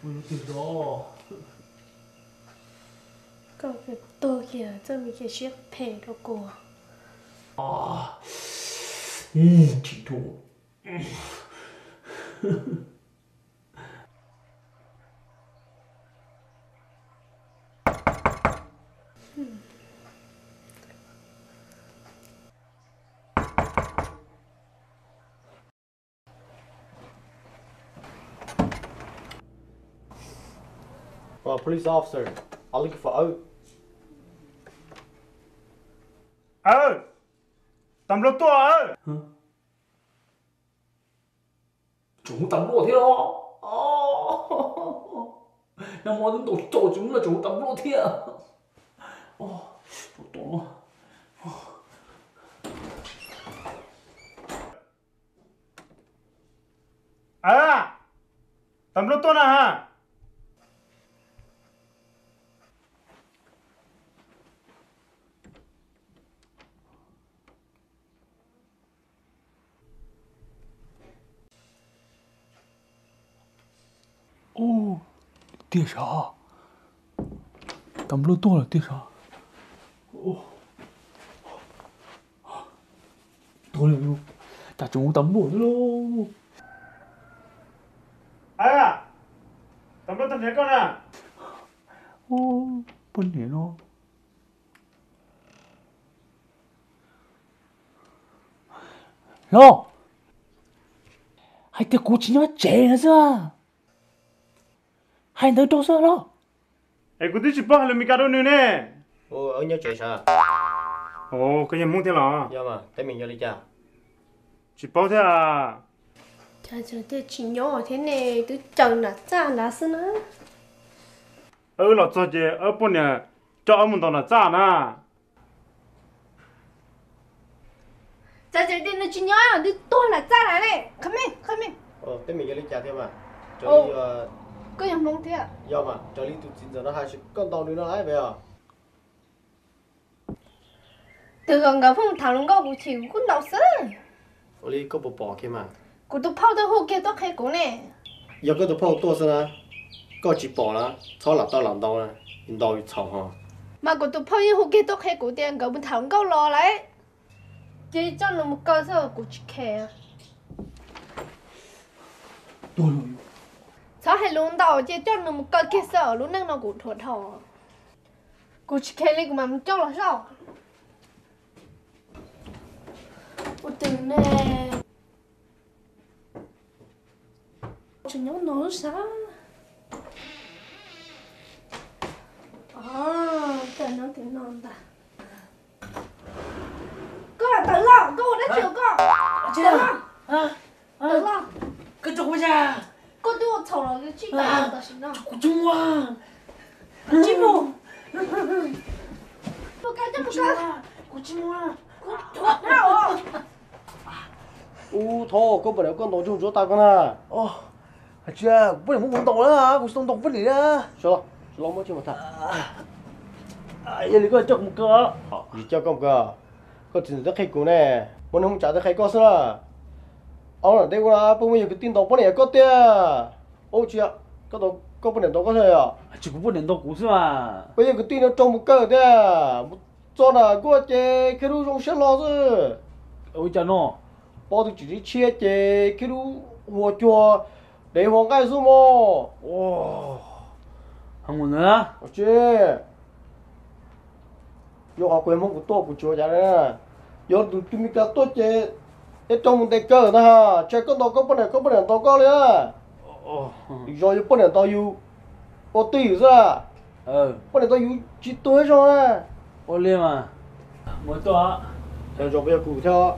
Kuv yuav twg zov? Koj tuag kiag txoj me kev siab phem rau kuv. Tsis dhau. Police officer, I'm looking for Aw. Aw, tas npluag tuaj Aw. Tseem hu tas npluag thiab los? Nag hmo twb ntaus coj tsis muaj, tseem hu tas npluag thiab. Aw, tas npluag tuaj na ha. Ub, tiag sav, tas npluag tuaj lawm tiag sav. Tuag lawm, cas tseem hu tas npluag thiab lauj. Tas npluag tuaj nrhiav koj na. Poj niam no. Los, hais tias kuv tsis nyob tsev no xwb. Hais ntawd rau xwb los? Es kuv twb tsis paub hais lus Meskas rau nws ne. Nyob tsev sav? Koj yog Hmoob thiab los? Tsis paub thiab. Cas tsis nyob thiab ne, twb caw nram txaj nrad xwb na. Wb los txog ces wb poj niam coj wb mus ntaus nram txaj na. Cas tseem tias nws tsis nyob, twb tuag nram txaj lawm ne. Qhia me, qhia me. Koj yog Hmoob thiab? Yog mas, raws li tus txiv ntxawm no hais, koj ntaus nws no lawm os. Twb kom nkawd pheej tham hluas nkauj kuv chim kuv kuj ntaus xwb. Ua li koj puas pom kiag mas? Kuv tus phauj twb hu kiag tuaj qhia kuv ne. Yog koj tus phauj tuaj xwb na, koj tsis pom na, txhob lam tau lam ntaus, ntaus txhaum ho. Mas kuv tus phauj yeej hu kiag tuaj qhia kuv tias nkawd mus tham hluas nkauj los lawm. Ces coj nws mus kaw xwb, kuv tsis khe. Txhob hais lus ntau, ces coj nws mus kaw kiag xwb, lub neej no kuv dhuav dhau. Kuv tsis khe li, kuv mam mus coj los xwb. Ua twg ne? Tseem nyob no lub sab. Tawm no tim no ntag. Koj tawm los, koj ua dab tsi koj? Tawm los. Tawm los. Koj coj kuv mus. Koj twb ua txhaum los tsij tawm tam sim no. Kuv tsis mus. Tsis mus. Mus koj, coj mus koj. Kuv tsis mus. Ub, thov koj poj niam koj ntaus ntsej muag tsuav tas koj na. Hais tsis, kuv poj niam muab kuv ntaus na, kuv tsis tau ntaus poj niam na. Sawv los, sawv los muab tsuav tas. Yog li koj coj kuv mus kaw. Kuv tsis coj koj mus kaw. Koj txiv ntxawm twb qhia kuv ne, muaj neeg muaj tsav twb qhia koj xwb na. Ob lam teb ua peb muaj yog kwv tij ntaus poj niam koj tiag. Ub tsis, koj poj niam ntaus koj thiab yom? Tsis, kuv poj niam ntaus kuv xwb mas. Peb yog kwv tij no raug mus kaw tiag, mus txog na kuj ces khiav lub zoo siab hlo xwb. Ua cas no? Pob tw tsis tib tshiab ces khiav lub hua cuag dev hua nqaij xwb mog. Tsis, yog qhov kuv yog Hmoob kuv tuaj kuv tsis ua cas. Yog tus tus Meskas tuaj ces es raug mus ntes kaw ntag. Tsis koj ntaus koj poj niam, koj poj niam ntaus koj li. Zos yus poj niam ntaus yus ua tij xwb. Poj niam ntaus yus tsis tuag ib zaug na. Ua li mas, mus tuaj. Zos peb yog kuv thiab.